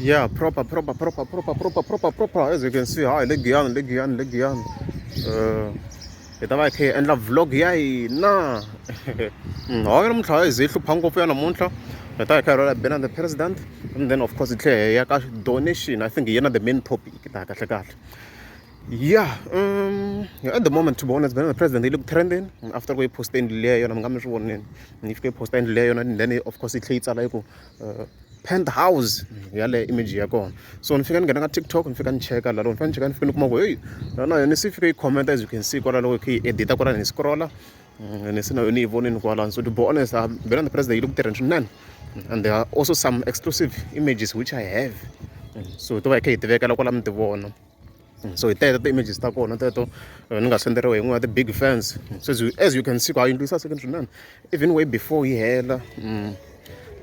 Yeah, proper, proper, proper, proper, proper, proper, proper. As you can see, hi, le Giyani, le Giyani, le Giyani. Hi ta va hi kha hi endla vlog ya hina. Hayi namuntlha hi ze hi hlupha ngopfu ya namuntlha. Hi ta hi kha hi rhwala Benny the President and then of course hi tlhela hi ya ka donation. I think hi yena the main topic laha kahle kahle. Yeah, yeah, at the moment to be honest, Benny the President yi le ku trending after ku yi poste endlu liya yona mi nga mi swi vonini. Yi fike yi posta endlu liya yona and then of course yi tlhela yi tsala yi ku penthouse yaleyo image ya kona. So ni fika ni nghena ka TikTok ni fika ni cheka la loko ni fika ni cheka ni fika ni kuma ku heyi na yona se yi fike yi comment as you can see kwala loko yi kha yi edit-a kwala ni scroll-a ni se na yona ni yi vonini kwalano. So to be honest, Benny the President yi le ku tirheni swinene and there are also some exclusive images which I have. So to va hi kha hi ti vekela kwala mi ti vona. So hi teto ti-images ta kona teto ni nga senderiwa hi yin'wana ya ti-big fans. So as you can see ku yindlu yi sasekile swinene even way before yi hela.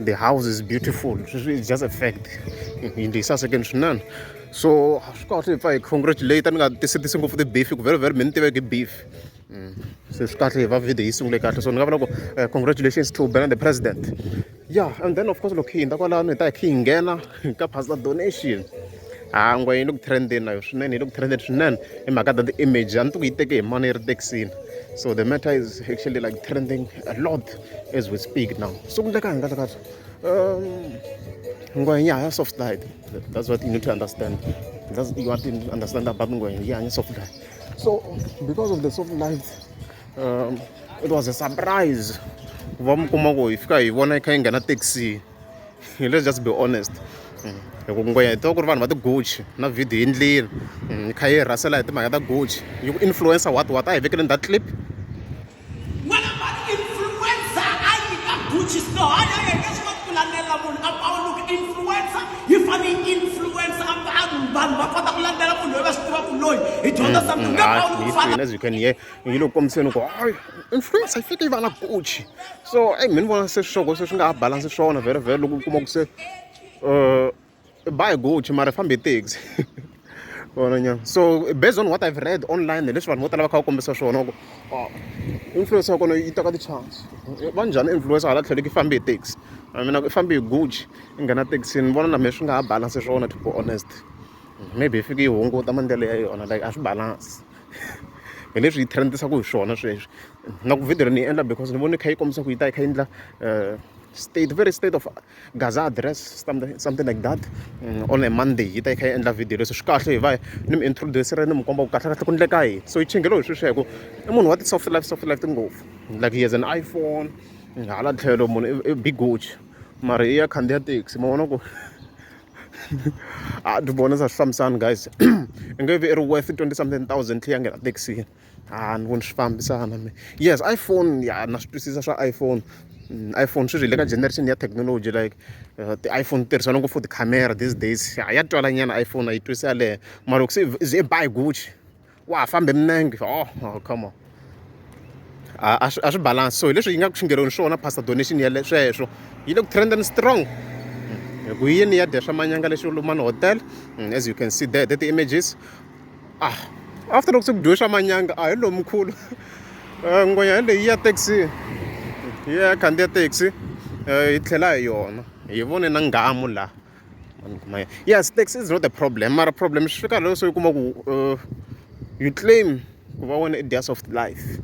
The house is beautiful. Sweswi it's just a fact, yindlu yi sasekile swinene. So swi kahle hi pfa hi congratulate, ni nga tisetisi ngopfu ti-beef ku very very mi ni tiveki beef. Se swi kahle hi va video yi sungule kahle, so ni nga vula ku congratulations to Benny the President. Yeah, and then of course loko hi hundza kwalano hi ta hi kha hi nghena ka Pastor Donation. Ha ngwa yi le ku trendeni na yo swinene, yi le ku trendeni swinene hi mhaka ta ti-image. A ni ti ku yi teke hi mani yi ri taxini. So the matter is actually like trending a lot as we speak now. So ku ndleka yini kahle kahle? Ngwenya ya soft life, that's what you need to understand. That's you want to understand about ngwenya yi hanya soft life. So because of the soft life, it was a surprise ku va mi kuma ku hi fika hi vona yi kha yi nghena taxi. Let's just be honest, hi ku ngwenya hi tiva ku ri vanhu va ti-Gucci na video yi ndlile yi kha yi rhasela hi timhaka ta Gucci, yi ku influencer what what. A hi vekeleni that clip. N'wana mhani, influencer a nyika Gucci store, hayi a nge swi koti ku landzelela munhu a pawuluka. Influencer yi fane yi influencer vanhu, vanhu va kota ku landzela munhu loyi, va swi tiva ku loyi hi dyondza something. Nge pawuluki ku fana. As you can hear, yi le ku kombiseni ku hayi influencer yi fike yi va na Gucci. So eyi mi ni vona se swoko se swi nga ha balance swona vhele vhele loko u kuma ku se buy Gucci mara fambi hi taxi vona nyana. So based on what I've read online, hi leswi vanhu vo tala va kha va kombisa swona ku influencer ya kona yi teka ti-chance. Va njhani influencer hala tlhelo yi fambi hi taxi? I mean, i fambi hi Gucci, i nghena thekisini. Ni vona na mehe swi nga ha balance swona, to be honest. Maybe yi fike yi hunguta maendlelo ya yona, like a swi balance hi leswi yi trend-isaka hi swona sweswi. Na ku video ni yi endla because ni vone yi kha yi kombisa ku yi ta yi kha yi endla state very state of Gaza address, something like that, on a Monday yi ta yi kha yi endla video. Leswi swi kahle hi va ni mi introduce ni mi komba ku kahle kahle ku ndleka yini. So yi chingeliwe hi sweswo hi ku i munhu wa ti-soft life, soft life tingopfu, like he has an iPhone, hala tlhelo munhu i big Gucci mara i ya khandziya taxi. Ma vona ku a ti vona swi fambisani guys. I nge vi i ri worth 20 something thousand tlhe ya nghena thekisini. A ni voni swi fambisana me. Yes, iPhone ya na swi twisisa swa iPhone. iPhone sweswi hi le ka generation ya technology, like ti-iPhone ti tirhisiwa ngopfu tikhamera these days. Ya twala nyana iPhone a yi twisi yaleyo, mara loko se i buy Gucci wa ha fambi milenge, oh, come on, a swi balance. So hi leswi yi nga ku xingelweni swona Pastor Donation ya sweswo yi le ku trendeni strong hi ku yini ya dya swa manyanga lexi Lumani Hotel. As you can see there, the images. Ah, after loko se ku dyiwe swa manyanga, a hi lomkhulu ngwenya hi leyi ya taxi, yi ya khandziya taxi yi tlhela hi yona. Hi vone na nghamu laha. Yes, taxi is not a problem, mara problem swi fika loko se u kuma ku you claim ku va wena i dya soft life.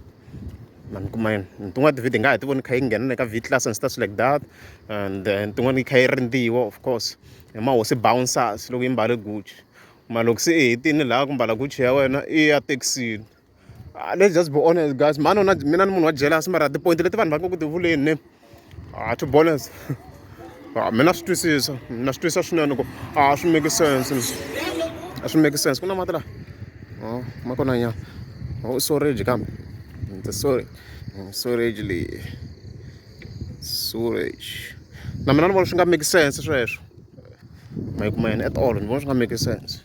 Mani kuma yini tin'wana ti-video nga ha ti voni kha yi nghena na ka V class and stuff like that, and then tin'wana yi kha yi rindziwa of course hi mahosi bouncers loko yi mbale Gucci. Mara loko se i hetini laha ku mbala Gucci ya wena, i ya thekisini. Let's just be honest guys, mhani na mina ni munhu wa jealous, mara ti-point leti vanhu va nga ku ti vuleni ne, ah, to be honest, ah, mina swi twisisa, na swi twisisa swinene ku a swi make sense, a swi make sense. Ku na mati laha? Oh, ma kona nyana. Oh, storage kambe the storage, storage leyi storage na mina ni vona swi nga make sense sweswo. Ma yi kuma yini at all? Ni vona swi nga make sense.